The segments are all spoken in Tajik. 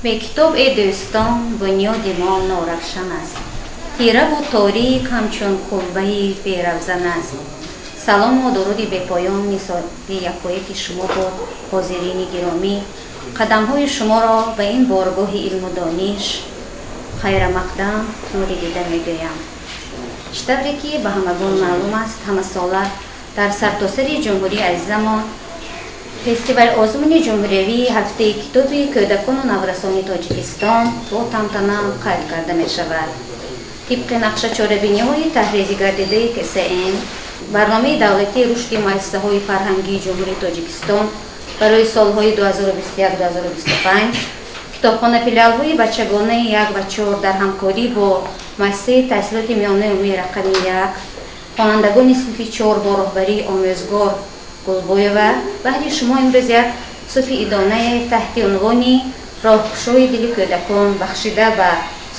Бе китоб, эй дӯстон, бунёди мо норавшан аст, тираву торик ҳамчун кулбаи беравзан аст. Салому дуруди бепоён нисори якояки шумо бод, ҳозирини гиромӣ. Қадамҳои шуморо ба ин боргоҳи илму дониш хайрамақдам, нури дида мегӯям. Чӣ тавре ки ба ҳамагон маълум аст, ҳамасола дар сартосари ҷумҳурии азизамон фестивал озмуни ҷумҳуриявии ҳафтаи китоби кӯдакону наврасони Тоҷикистон бо тантана қайд карда мешавад. Тибқи нақша чорабиниҳои таҳризигардидаи КСН, барномаи давлатии рушди муассисаҳои фарҳангии Ҷумҳурии Тоҷикистон барои солҳои 2021-2025, китобхона филиалҳои бачагонаи 1 ва 4 дар ҳамкорӣ бо муассисаи таҳсилоти миёнаи умумии рақами 1, хонандагони синфи 4 бо роҳбарии омӯзгор Гулбоева баҳри шумо имрӯз як субҳи идонае таҳти унвони «Роҳкушои дили кӯдакон», бахшида ба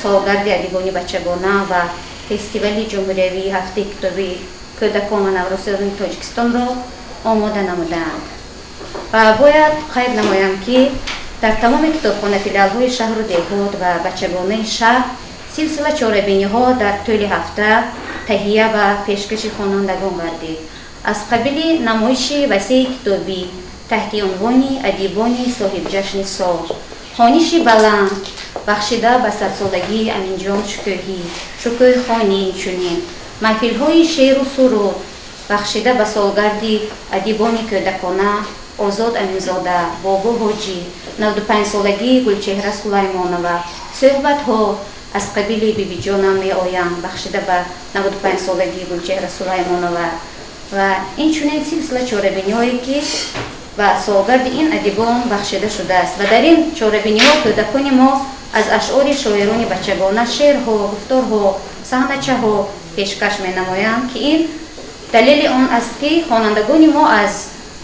солгарди адибони бачагона ва фестивали ҷумҳуриявии ҳафтаи китоби кӯдакон ва наврасони Тоҷикистонро омода намудаанд. Ва бояд қайд намоям, ки дар тамоми китобхона филиалҳои шаҳру деҳот ва бачагонаи шаҳр силсила чорабиниҳо дар тӯли ҳафта таҳия ва пешкаши хонандагон гардид, аз қабили намоиши васеи китобӣ таҳти унвони «Адибони соҳибҷашни сол», хониши баланд бахшида ба садсолагии Аминҷон Шукӯҳӣ, шукӯҳхонӣ, инчунин маҳфилҳои шеъру суруд бахшида ба солгарди адибони кӯдакона Озод Аминзода, Бобо Ҳоҷӣ, 95-солагии Гулчеҳра Сулаймонова, суҳбатҳо аз қабили «Бибиҷонам меоям», бахшида ба 95-солагии Гулчеҳра Сулаймонова ва инчунин силсила чорабиниҳое, ки ба солгарди ин адибон бахшида шудааст. Ва дар ин чорабиниҳо кӯдакони мо аз ашъори шоирони бачагона шеърҳо, гуфторҳо, саҳначаҳо пешкаш менамоянд, ки ин далели он аст, ки хонандагони мо аз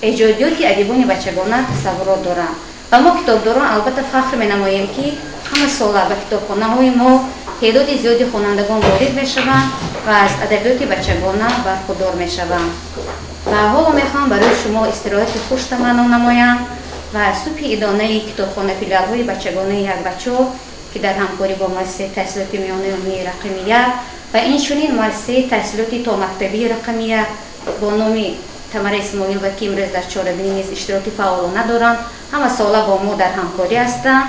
эҷодиёти адибони бачагона тасаввурот доранд. Ва мо, китобдорон, албатта фахр менамоем, ки ҳама сола ба китобхонаҳои мо теъдоди зиёди хонандагон ворид мешаванд ва аз адабиёти бачагона бархурдор мешаванд. Ва ҳоло мехоҳам барои шумо истироҳати хуш таманно намоям ва субҳи идонаи китобхона филиалҳои бачагонаи 1 ва 4, ки дар ҳамкорӣ бо муассисаи таҳсилоти миёнаи умумии рақами 1 ва инчунин муассисаи таҳсилоти томактабии рақами 1 бо номи Тамара Исмоилова, ки имрӯз дар чорабинӣ низ иштироки фаъолона доранд, ҳама сола бо мо дар ҳамкорӣ ҳастанд.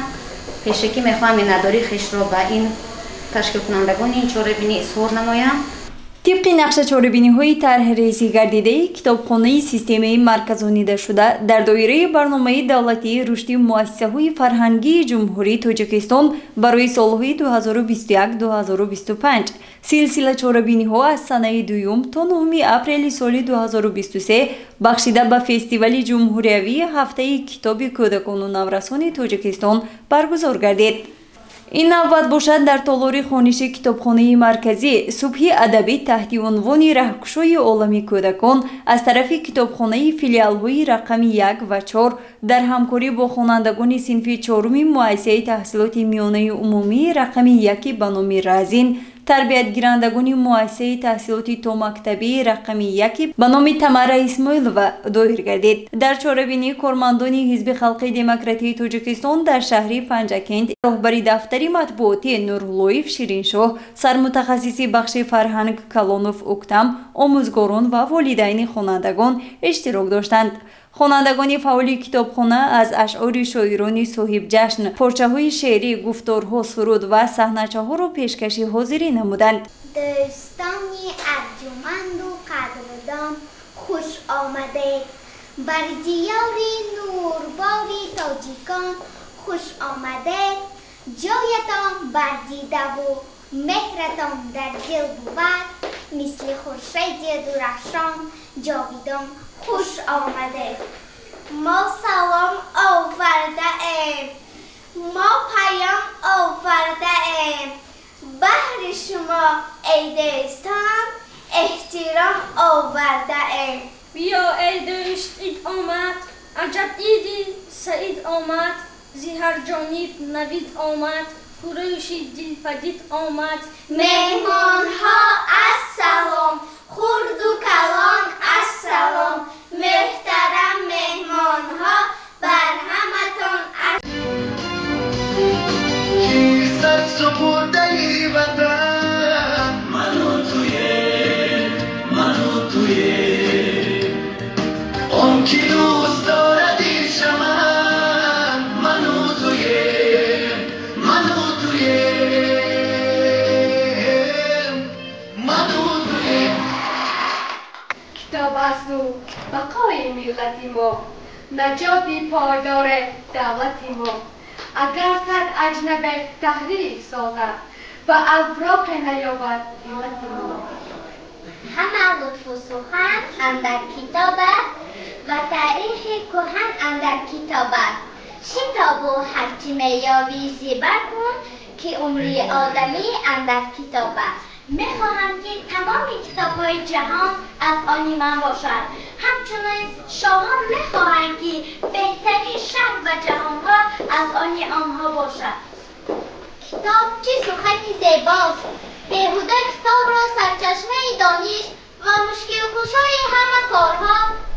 Пешакӣ мехоҳам миннатдории хешро ба ин ташкилкунандагони ин чорабинӣ изҳор намоям. Тибқи нақша чорабиниҳои тарҳрезӣ гардидаи китобхонаи системаи марказонидашуда дар доираи барномаи давлатии рушди муассисаҳои фарҳангии Ҷумҳурии Тоҷикистон барои солҳои 2021-2025, силсила чорабиниҳо аз санаи 2 то 9 апрели соли 2023 бахшида ба фестивали ҷумҳуриявии ҳафтаи китоби кӯдакону наврасони Тоҷикистон баргузор гардид. Ин навбат бошад, дар толори хониши китобхонаи марказӣ субҳи адабӣ таҳти унвони «Раҳкушои олами кӯдакон» аз тарафи китобхонаи филиалҳои рақами 1 ва 4 дар ҳамкорӣ бо хонандагони синфи чоруми муассисаи таҳсилоти миёнаи умумии рақами 1 ба номи Разин, тарбиятгирандагони муассисаи таҳсилоти томактабии рақами 1 ба номи Тамара Исмоилова доир гардид. Дар чорабинӣ кормандони Ҳизби халқи демократии Тоҷикистон дар шаҳри Панҷакент, роҳбари дафтари матбуотӣ Нуруллоев Шириншоҳ, сармутахассиси бахши фарҳанг Калонов Уктам, омӯзгорон ва волидайни хонандагон иштирок доштанд. Хонандагони фаъоли китобхона аз ашъори шоирони соҳибҷашн порчаҳои шеърӣ, гуфторҳо, суруд ва саҳначаҳоро пешкаши ҳозирӣ намуданд. Дӯстони арҷуманду қадрдон, хуш омадед! Бар диёри нурбори тоҷикон хуш омадед! Ҷоятон бар дидаву меҳратон дар дил бувад, мисли хуршеди дурахшон ҷовидон хуш омадед! Мо салом овардаем, мо паём овардаем, баҳри шумо, эй дӯстон, эҳтиром овардаем. Биё, эй дӯст, ид омад, аҷаб иди саид омад, зи ҳар ҷониб навид омад, хурӯши дилпадид омад. Меҳмонҳо, ассалом, хурду калон, ассалом, мӯҳтарам меҳмонҳо, бар ҳаматон. бақои миллати мо, наҷоти пойдори давлати мо. Агар сад аҷнабе таҳриф созад, ба авроқе наёбад миллати мо. Ҳама лутфу сухан андар китоб аст ва таърихи кӯҳан андар китоб аст. Шитобу ҳарчи меёвӣ зибар кун, ки умри одамӣ андар китоб аст. Мехоҳам, ки тамоми китобҳои ҷаҳон аз они ман бошад. Ҳамчунин шоҳон мехоҳанд, ки беҳтарин шаҳр ва ҷаҳонҳо аз они онҳо бошад. Китоб чӣ сухани зебост! Беҳуда китобро сарчашмаи дониш ва мушкилкушои ҳама корҳо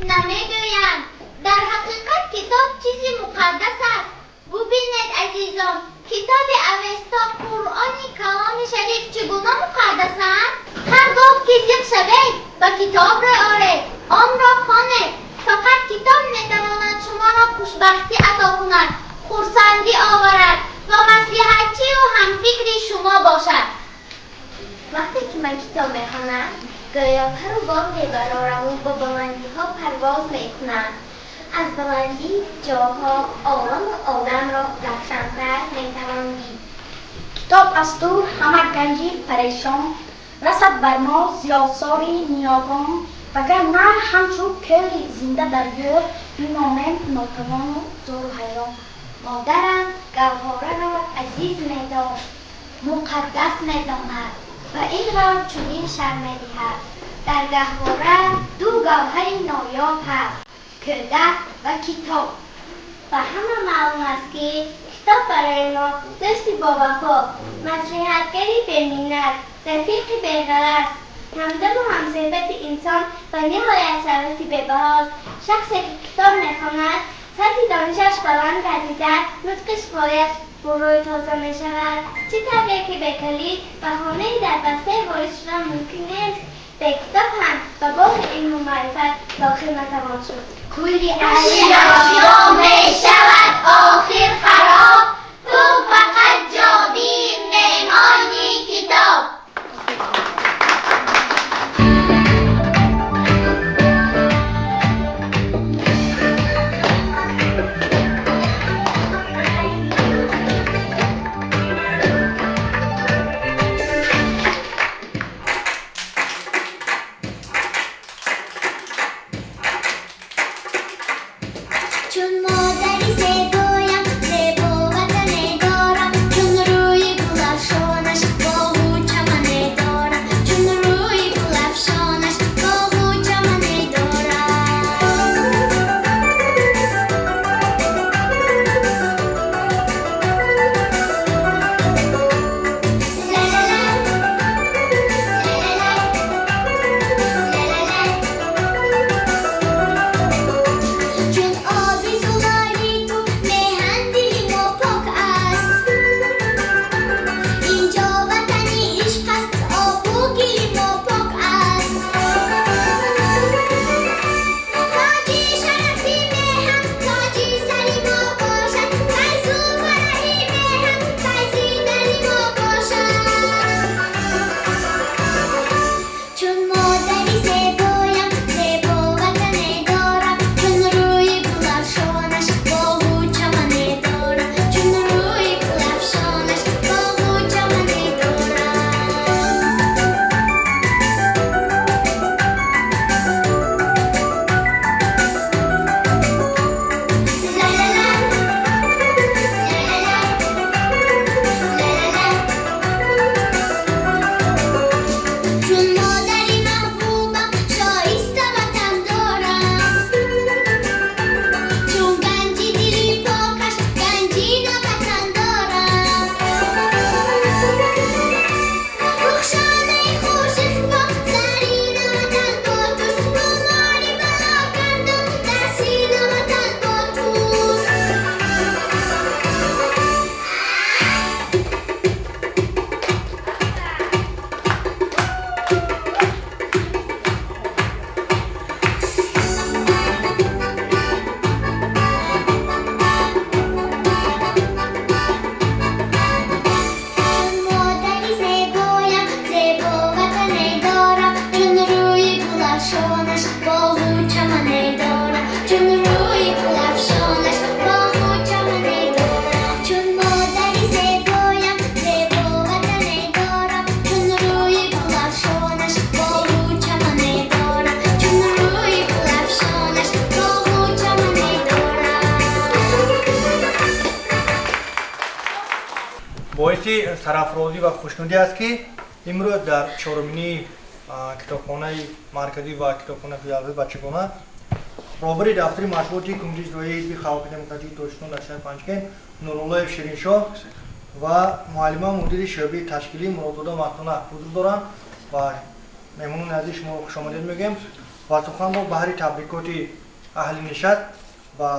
намегӯянд. Дар ҳақиқат китоб чизи муқаддас аст. Бубинед, азизон, китоби Авесто, Қуръони каломи шариф чӣ гуна муқаддасанд? Ҳар гоҳ ки зиқ шавед, ба китоб рӯй оред, онро хонед. Фақат китоб метавонад шуморо хушбахтӣ ато кунад, хурсандӣ оварад ва маслиҳатчию ҳамфикри шумо бошад. Вақте ки ман китоб мехонам, гӯё пару бол мебарораму ба баландиҳо парвоз мекунам. Аз баландии ҷоҳо оламу одамро равшантар метавон дид. Китоб аз дур ҳама ганҷи парешон, расад бар мо зиёдсори ниёгон, вагарна ҳамчун кӯли зинда дар гӯр бимонем нотавону зору ҳайрон. Модарам гавҳораро азиз медошт, муқаддас медонад ва инро чунин шарҳ медиҳад: дар гаҳвора ду гавҳари ноёб ҳаст, кӯдак ва китоб. Ба ҳама маълум аст, ки китоб барои мо дӯсти бовафо, маслиҳатгари беминнат, рафиқи беғараз, ҳамдаму ҳамсӯҳбати инсон ва ниҳоят сарвати бебаҳост. Шахсе ки китоб мехонад, сатҳи донишаш баланд гардида, нутқи шифояш бурӯи тоза мешавад. Чӣ тавре ки бе калид ба хонаи дарбастае ворид шудан мумкин нест, бе китоб ҳам ба боғи илму маърифат дохил натавон шуд. Кулли ашё мешавад охир хароб, ту фақат ҷобир меҳмони китоб. Чун модари зебоям, зебо ва Боиси сарафрозӣ ва хушнудӣ аст, ки имрӯз дар чоруминии китобхонаи марказӣ ва китобхонаи филиалҳои бачагона роҳбари дафтари матбуоти Кумитаи иҷроияи Ҳизби халқи демократии Тоҷикистон дар шаҳри Панҷкент Нуруллоев Шириншоҳ ва муаллима, мудири шӯъбаи ташкилӣ Муродзода Маҳсуна ҳузур доранд ва меҳмонони азиз, шуморо хушомадед мегӯем ва суханро баҳри табрикоти аҳли нишаст ба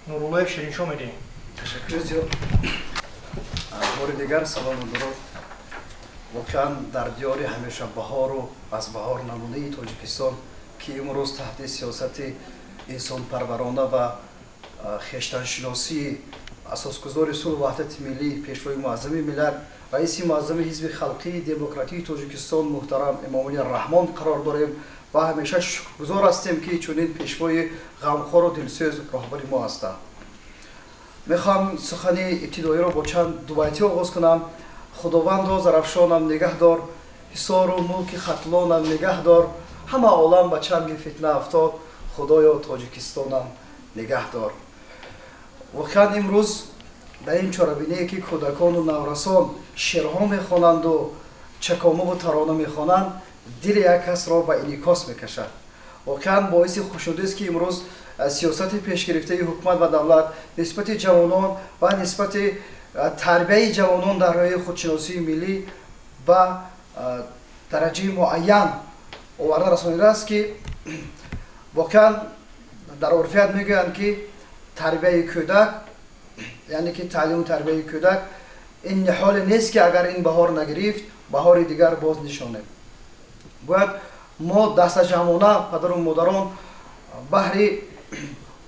Нуруллоев Шириншоҳ медиҳем. Ташаккури зиёд. Бори дигар салому дуруд. Воқеан, дар диёри ҳамеша баҳору аз баҳор намунаи Тоҷикистон, ки имрӯз таҳти сиёсати инсонпарварона ва хештаншиносии асосгузори сулҳу ваҳдати миллӣ, Пешвои муаззами миллат, раиси муаззами Ҳизби халқии демократии Тоҷикистон муҳтарам Эмомалӣ Раҳмон қарор дорем ва ҳамеша шукргузор ҳастем, ки чунин пешвои ғамхору дилсӯз роҳбари мо ҳастанд. Мехоҳам сухани ибтидоиро бо чанд дубайтӣ оғоз кунам. Худовандо, Зарафшонам нигаҳдор, ҳисору мулки Хатлонам нигаҳдор, ҳама олам ба чанги фитна афтод, Худоё, Тоҷикистонам нигаҳдор. Воқеан, имрӯз дар ин чорабиние, ки кӯдакону наврасон шеърҳо мехонанду чакомаву тарона мехонанд, дили як касро ба инъикос мекашад. Воқеан, боиси хушнудист, ки имрӯз сиёсати пешгирифтаи ҳукумат ва давлат нисбати ҷавонон ва нисбати тарбияи ҷавонон дар роҳи худшиносии миллӣ ба дараҷаи муайян оварда расонидааст, ки воқеан дар урфият мегӯянд, ки тарбияи кӯдак, яъне ки таълиму тарбияи кӯдак ин ниҳоле нест, ки агар ин баҳор нагирифт, баҳори дигар боз нишонем. Бояд мо дастаҷамъона, падару модарон, баҳри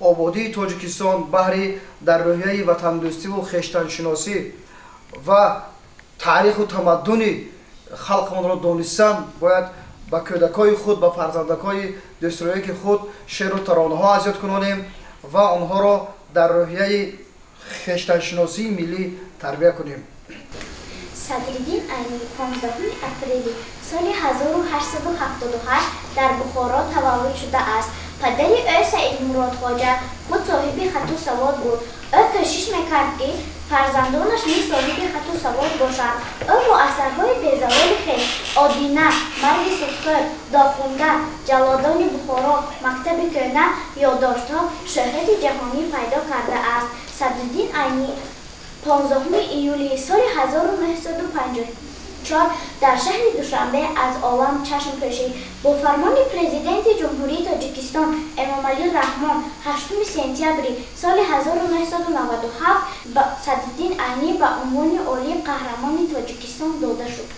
ободии Тоҷикистон, баҳри дар рӯҳияи ватандӯстиву хештаншиносӣ ва таъриху тамаддуни халқамонро донистан, бояд ба кӯдакҳои худ, ба фарзандакҳои дӯстрӯяки худ шеъру таронаҳо азёд кунонем ва онҳоро дар рӯҳияи хештаншиносии миллӣ тарбия кунем. Садриддин Айнӣ 15 апрели соли 1878 дар Бухоро таваллуд шудааст. Падари ӯ Саидмурод Хоҷа худ соҳиби хату савод буд. Ӯ кӯшиш мекард, ки фарзандонаш низ соҳиби хату савод бошанд. Ӯ бо асарҳои безаволи хеш «Одина», «Марги судхӯр», «Доғхунда», «Ҷаллодони Бухоро», «Мактаби кӯҳна», «Ёддоштҳо» шӯҳрати ҷаҳонӣ пайдо кардааст. Садриддин Айнӣ 15 июли соли 1954 дар шаҳри Душанбе аз олам чашм пӯшид. Бо фармони Президенти Ҷумҳурии Тоҷикистон Эмомалӣ Раҳмон 8 сентябри соли 1997 Садриддин Айнӣ ба унвони олии Қаҳрамони Тоҷикистон дода шуд.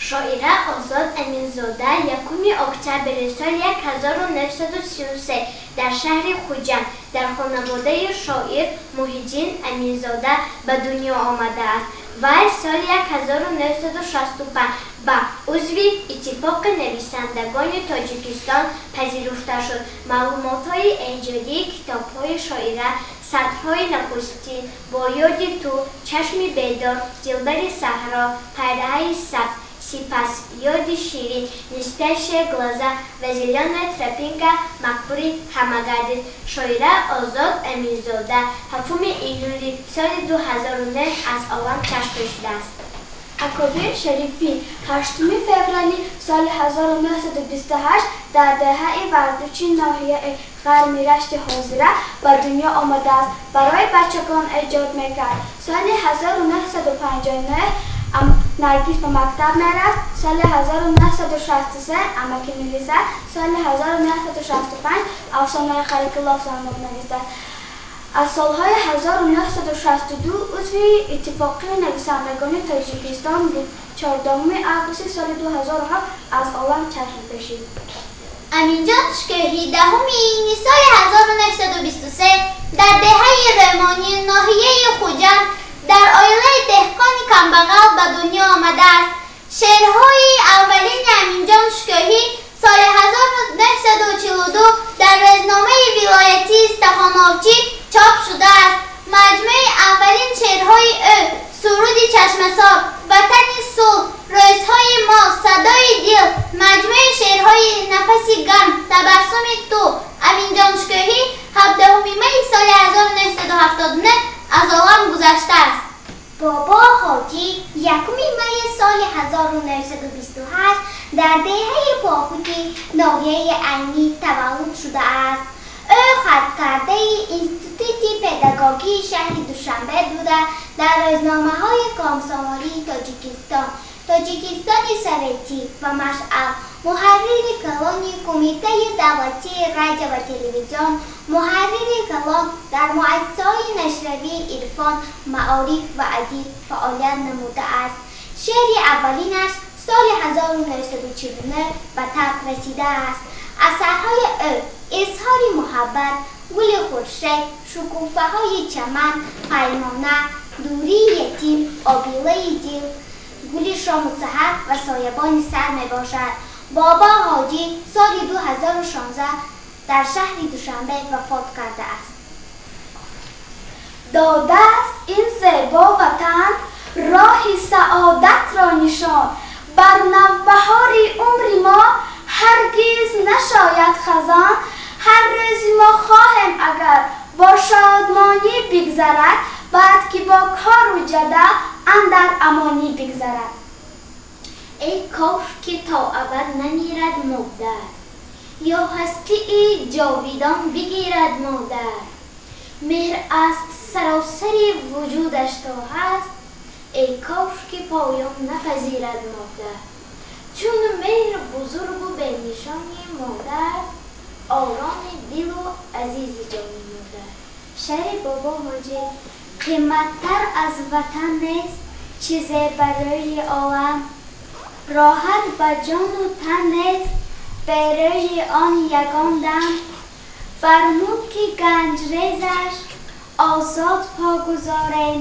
Шоира Озод Аминзода 1 октябри соли 1933 дар шаҳри Хуҷанд дар хонаводаи шоир Муҳиддин Аминзода ба дунё омадааст. Вай соли 1965 ба узви Иттифоқи нависандагони Тоҷикистон пазируфта шуд. Маълумотҳои эҷодии китобҳои шоира: «Сатрҳои нахустин», «Бо ёди ту», «Чашми бедор», «Дилбари саҳро», «Пайраҳаи сабз», сипас «Ёди ширин», «Неспящие глаза» ва «Зелёная тропинка» мақбули ҳама гардид. Шоира Озод Аминзода 7 июли соли 2009 аз олам чашм пӯшидааст. Акобир Шарифӣ 8 феврали соли 1928 дар деҳаи Вардучи ноҳияи Ғарми Рашти ҳозира ба дунё омадааст. Барои бачагон эҷод мекард. Соли 1959 «Наргиз ба мактаб мерафт», соли 1963 «Амаки Мелиса», соли 1965 «Афсонаи Хари Кулоф» навиштааст. Аз солҳои 1962 узви Иттифоқи нависандагони Тоҷикистон буд. 14 августи соли 2007 аз олам чашм пӯшид. Аминҷон Шукӯҳӣ 10 июни соли 1923 дар деҳаи Рӯмонӣ ноҳияи Хуҷанд дар оилаи деҳқони камбағал ба дунё омадааст. Шеърҳои аввалини Аминҷон Шукӯҳӣ соли 1942 дар рӯзномаи вилоятии Стахановчӣ чоп шудааст. Маҷмӯи аввалин шеърҳои ӯ «Суруди чашмасор», «Ватани сулҳ», «Рӯзҳои мо», «Садои дил», маҷмӯи шеърҳои «Нафаси гарм», «Табассуми ту». Аминҷон Шукӯҳӣ 17 майи соли 1979 аз олам гузаштааст. Бобо Ҳоҷӣ 1 майи соли 1928 дар деҳаи Похути ноҳияи Айнӣ таваллуд шудааст. Ӯ хаткардаи Институти педагогии шаҳри Душанбе буда, дар рӯзномаҳои Комсомолии Тоҷикистон, Тоҷикистони Советӣ ва Машъал, муҳаррири калони Кумитаи давлатии радио ва телевизион, муҳаррири калон дар муассисаҳои нашриявии Ирфон, Маориф ва Адиб фаъолият намудааст. Шеъри аввалинаш соли 1949 ба таб расидааст. Асарҳои ӯ изҳори муҳаббат, гули хуршед, шукуфаҳои чаман, паймона, дурии ятим, обилаи дил, гули шому саҳар ва соябони сар мебошад. Бобо Ҳоҷӣ соли 2016 дар шаҳри Душанбе вафот кардааст. Додааст ин зебо ватан роҳи саодатро нишон, бар навбаҳори умри мо ҳаргиз нашояд хазон. Ҳар рӯзи мо хоҳем агар бо шодмонӣ бигзарад, баъд ки бо кору ҷадал андар амонӣ бигзарад. Эй кош ки то абад намирад модар, ё ҳастии ҷовидон бигирад модар. Меҳр аст саросари вуҷудаш то ҳаст, эй кош ки поён напазирад модар. Чун меҳр бузургу бенишони модар, ороми дилу азизи ҷони модар. Шеъри Бобо Ҳоҷӣ: қиматтар аз ватан нест чизе барои олам, роҳат ба ҷону тан нест берӯи он ягон дам. Бар мулки ганҷрезаш озод по гузорем,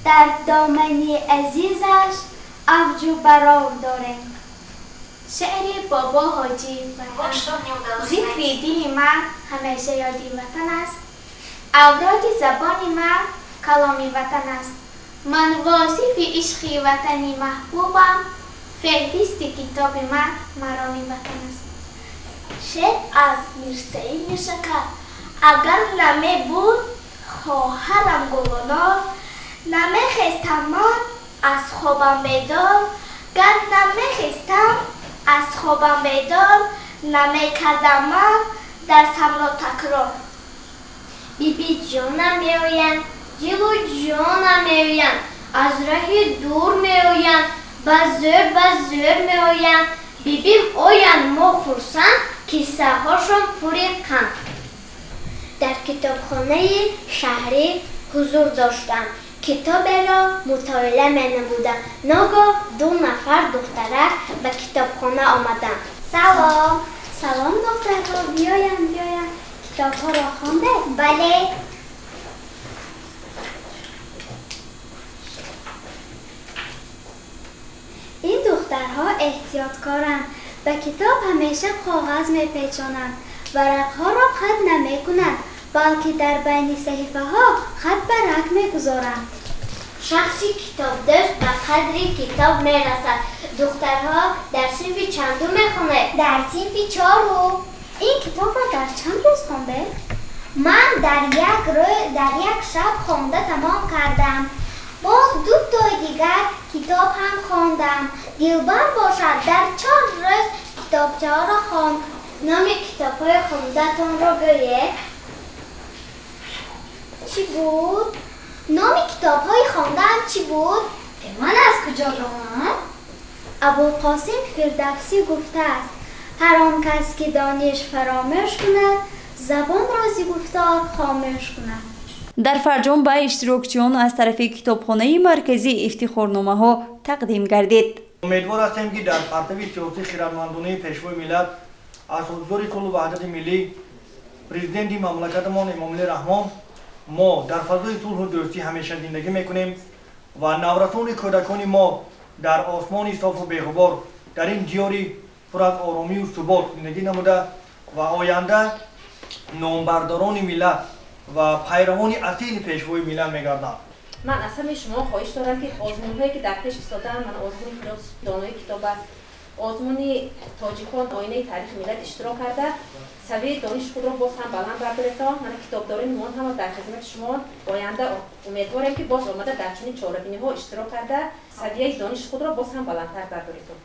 дар домани азизаш авҷу барор дорем. Шеъри Бобо Ҳоҷӣ: зикри дили ман ҳамеша ёди ватан аст, авроди забони ман каломи ватан аст. Ман восифи ишқи ватани маҳбубам, феҳристи китоби ман мароми ватан аст. Шеър аз Мирсаид Миршакар: агар намебуд хоҳарам Гулнор, намехестам ман аз хобам бедор. Гар намехестам аз хобам бедор, намекардам ман дарсамро такрор. Биби ҷонам меоянд, дилу ҷонам меоянд, аз роҳи дур меоянд, ба зӯр меоянд. Бибим оянд мо хурсанд, киссаҳошон пури қанд. Дар китобхонаи шаҳрӣ ҳузур доштам, китоберо мутолиа менамудам. Ногоҳ ду нафар духтарак ба китобхона омаданд. Салом! Салом, духтарҳо, биёянд, биёянд. Китобҳоро хондед? Бале. Ин духтарҳо эҳтиёткоранд, ба китоб ҳамеша коғаз мепечонанд, варақҳоро хат намекунанд, балки дар байни саҳифаҳо хат ба рак мегузоранд. Шахси китобдӯст ба қадри китоб мерасад. Духтарҳо дар синфи чандум мехонед? Дар синфи 4. Ин китобро дар чанд рӯз хондед? Ман дар як шаб хонда тамом кардам. Боз 2 тои дигар китоб ҳам хондам. Дилбар бошад дар 4 рӯз китобчаҳоро хонд. Номи китобҳои хондатонро гӯед. Чӣ буд? Номи китобҳои хондаам чӣ буд? Ман аз куҷо донам? Абулқосим Фирдавсӣ гуфтааст: ҳар он кас ки дониш фаромӯш кунад, забонро зи гуфтор хомӯш кунад. Дар фарҷом ба иштирокчиён аз тарафи китобхонаи марказӣ ифтихорномаҳо тақдим гардид. Умедвор ҳастем, ки дар партави сиёсии хирадмандонаи Пешвои миллат, асосгузори сулҳу ваҳдати миллӣ, президенти мамлакатамон Эмомалӣ Раҳмон, мо дар фазои сулҳу дӯстӣ ҳамеша зиндагӣ мекунем ва наврасони кӯдакони мо дар осмони софу беғубор дар ин диёри пур аз оромию субот зиндагӣ намуда ва оянда номбардорони миллат ва пайравони асили Пешвои миллат мегарданд. Ман аз ҳамаи шумо хоҳиш дорам, ки озмунҳое ки дар пеш истодаанд, ман озмуни фурӯғи донои китоб аст, озмуни тоҷикон оинаи таърихи миллат иштирок карда, савияи дониши худро боз ҳам баланд бардоретон. Мана китобдорони мо ҳама дар хизмати шумо. Оянда умедворем, ки боз омада дар чунин чорабиниҳо иштирок карда, савияи дониши худро боз ҳам баландтар бардоретон.